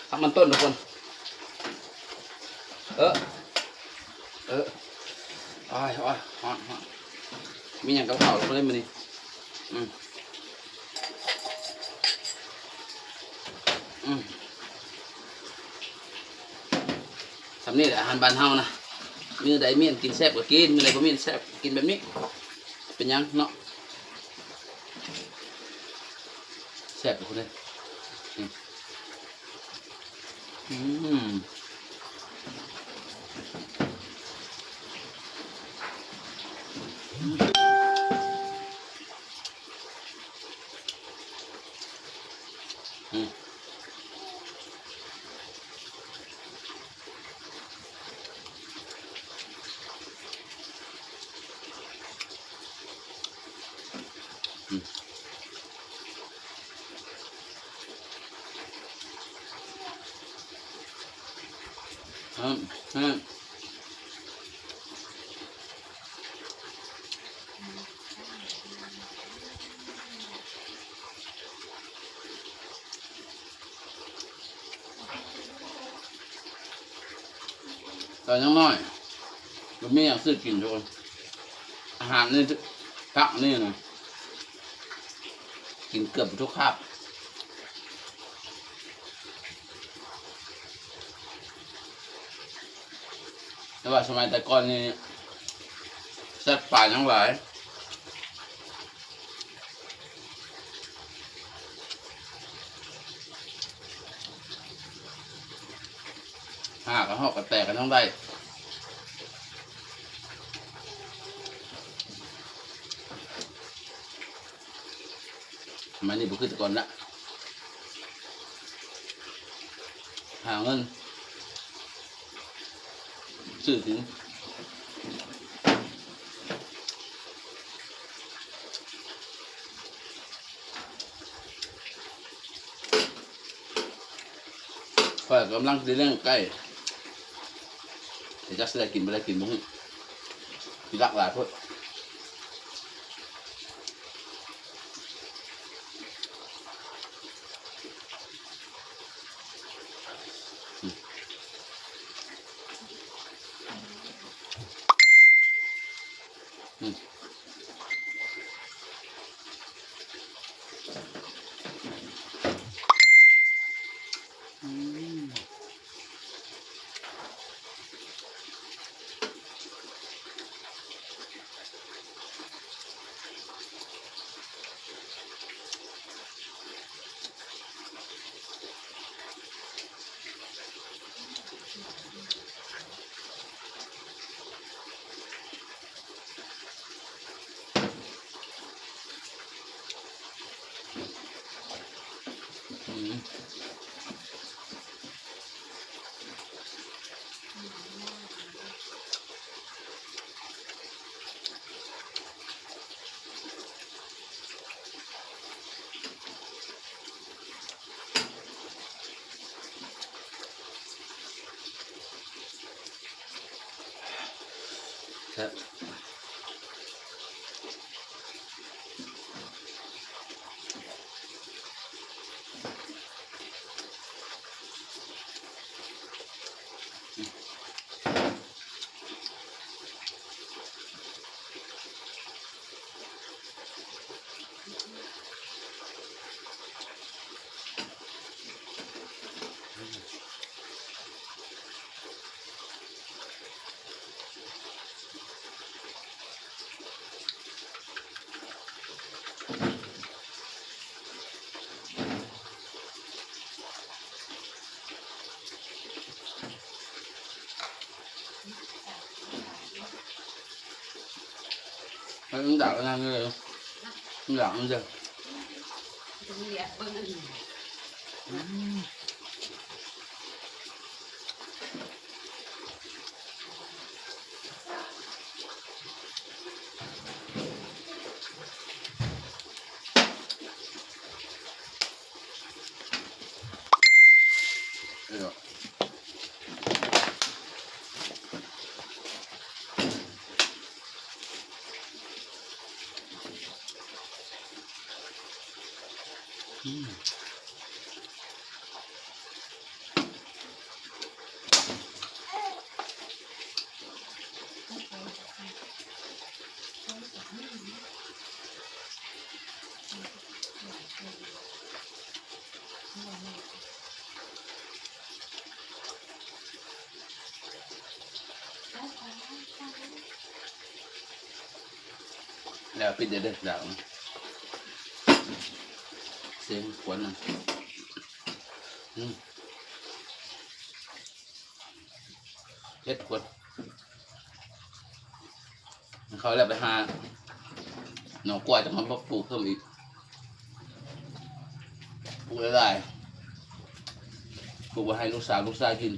ຜັກມັນຕົ້ນທຸກຄົນ ເອີ ເອີ ໂອ້ຍ ໂອ້ຍ ຮ້ອນ ຮ້ອນ ມີຫຍັງກັບເຂົ້າທຸກຄົນເອີຍມື້ນີ້ ອືມ ອືມ ສ່ຳນີ້ແຫຼະອາຫານບ້ານເຮົານະ ມື້ໃດມີອັນກິນແຊບກໍກິນ ມື້ໃດບໍ່ມີອັນແຊບກິນແບບນີ້ ເປັນຫຍັງເນາະ ແຊບທຸກຄົນເອີຍ ອືມ. ອືມ ອືມ. ຕອນຍັງນ້ອຍ ບໍ່ມີຫຍັງຊື້ກິນທຸກຄົນ ອາຫານໃນຜັກນີ້ນະ ກິນເກືອບທຸກຄາບ ແຕ່ວ່າສະໄໝແຕ່ກ່ອນນີ້ ສັດປ່າຍັງຫຼາຍ. ຫາກະຮອກກະແຕກກັນທັງໃດ ສະໄໝນີ້ບໍ່ຄືແຕ່ກ່ອນລະ ຫາເງິນ ຊື້ກິນ ຂ້ອຍກຳລັງຊິລ້ຽງໄກ່ ແຕ່ຈັກຊິໄດ້ກິນບໍ່ໄດ້ກິນບໍ່ຮູ້ ຊິລັກຫຼາຍໂພດ. ມັນດາກອັນນັ້ນເລີຍ ມັນດາກມັນເດີ ອືມ. ອືມ. ແລ້ວປິດເດີເດີດາວ ເສັງຂວັນນະ ອືມ ເຮັດຂວັນ ເຂົາແລ້ວໄປຫາໜໍ່ກ້ວຍ ຈະມາປູກເພີ່ມອີກ ປູກຫຼາຍໆ ປູກໄວ້ໃຫ້ລູກສາວລູກຊາຍກິນ.